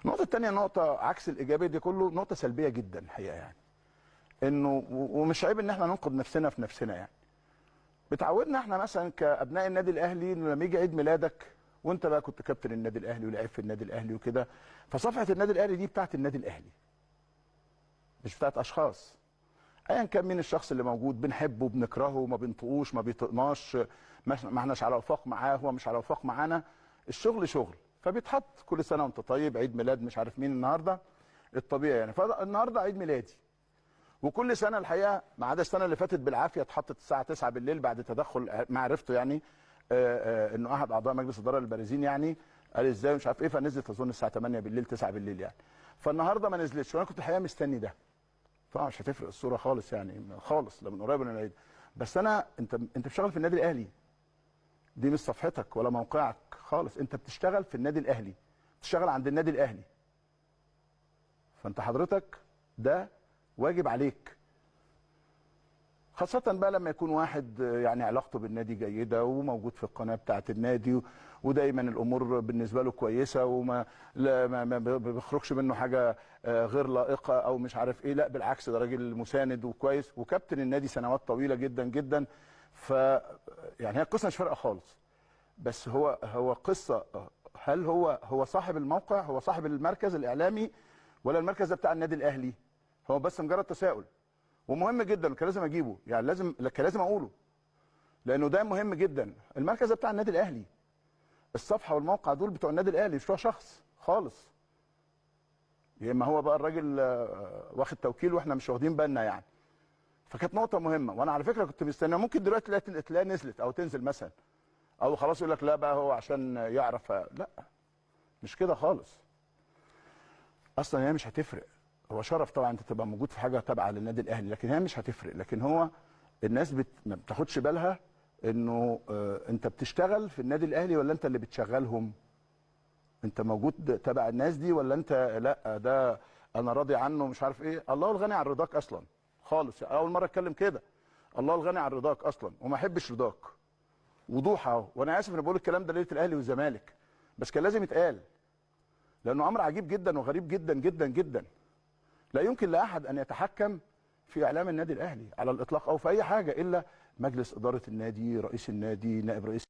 النقطة الثانية نقطة عكس الايجابية دي كله، نقطة سلبية جدا الحقيقة يعني. انه ومش عيب ان احنا ننقد نفسنا في نفسنا يعني. بتعودنا احنا مثلا كابناء النادي الاهلي انه لما يجي عيد ميلادك وانت بقى كنت كابتن النادي الاهلي ولعيب في النادي الاهلي وكده، فصفحه النادي الاهلي دي بتاعت النادي الاهلي مش بتاعت اشخاص. ايا كان مين الشخص اللي موجود، بنحبه بنكرهه، ما بنطقوش ما بيطقناش، ما احناش على وفاق معاه، هو مش على وفاق معانا، الشغل شغل، فبيتحط كل سنة وانت طيب، عيد ميلاد مش عارف مين النهارده، الطبيعي يعني. فالنهارده عيد ميلادي، وكل سنة الحقيقة ما عدا السنة اللي فاتت بالعافية اتحطت الساعة 9 بالليل بعد تدخل معرفته يعني انه احد اعضاء مجلس ادارة البارزين يعني قال ازاي مش عارف ايه، فنزلت اظن الساعة 8 بالليل 9 بالليل يعني. فالنهارده ما نزلتش، وانا كنت الحقيقة مستني ده. طبعا مش هتفرق الصورة خالص يعني خالص، لا من قريب ولا من بعيد، بس انا انت بتشتغل في النادي الاهلي، دي مش صفحتك ولا موقعك خالص، انت بتشتغل في النادي الاهلي، بتشتغل عند النادي الاهلي، فانت حضرتك ده واجب عليك، خاصة بقى لما يكون واحد يعني علاقته بالنادي جيدة وموجود في القناة بتاعة النادي ودايما الأمور بالنسبة له كويسة وما لا ما بيخرجش منه حاجة غير لائقة أو مش عارف إيه، لا بالعكس ده راجل مساند وكويس وكابتن النادي سنوات طويلة جدا جدا. ف يعني هي القصة مش فارقة خالص، بس هو قصة هل هو صاحب الموقع، هو صاحب المركز الإعلامي، ولا المركز ده بتاع النادي الأهلي؟ هو بس مجرد تساؤل ومهم جدا، كان لازم اجيبه يعني، لازم كان لازم اقوله لانه ده مهم جدا. المركز ده بتاع النادي الاهلي، الصفحة والموقع دول بتوع النادي الاهلي، مش بتوع شخص خالص. يا اما هو بقى الراجل واخد توكيل واحنا مش واخدين بالنا يعني. فكانت نقطة مهمة، وانا على فكرة كنت مستني ممكن دلوقتي تلاقي نزلت او تنزل مثلا، او خلاص يقول لك لا بقى هو عشان يعرف، لا مش كده خالص. اصلا هي مش هتفرق، هو شرف طبعا انت تبقى موجود في حاجة تابعه للنادي الاهلي، لكن هي مش هتفرق. لكن هو الناس ما بتاخدش بالها انه انت بتشتغل في النادي الاهلي ولا انت اللي بتشغلهم، انت موجود تبع الناس دي ولا انت لا ده انا راضي عنه مش عارف ايه. الله الغني عن رضاك اصلا خالص، اول مرة اتكلم كده، الله الغني عن رضاك اصلا وما احبش رضاك، وضوح اهو. وانا اسف اني بقول الكلام ده ليلة الاهلي والزمالك، بس كان لازم يتقال لانه امر عجيب جدا وغريب جدا جدا جدا. لا يمكن لأحد أن يتحكم في إعلام النادي الأهلي على الإطلاق أو في أي حاجة إلا مجلس إدارة النادي، رئيس النادي، نائب رئيس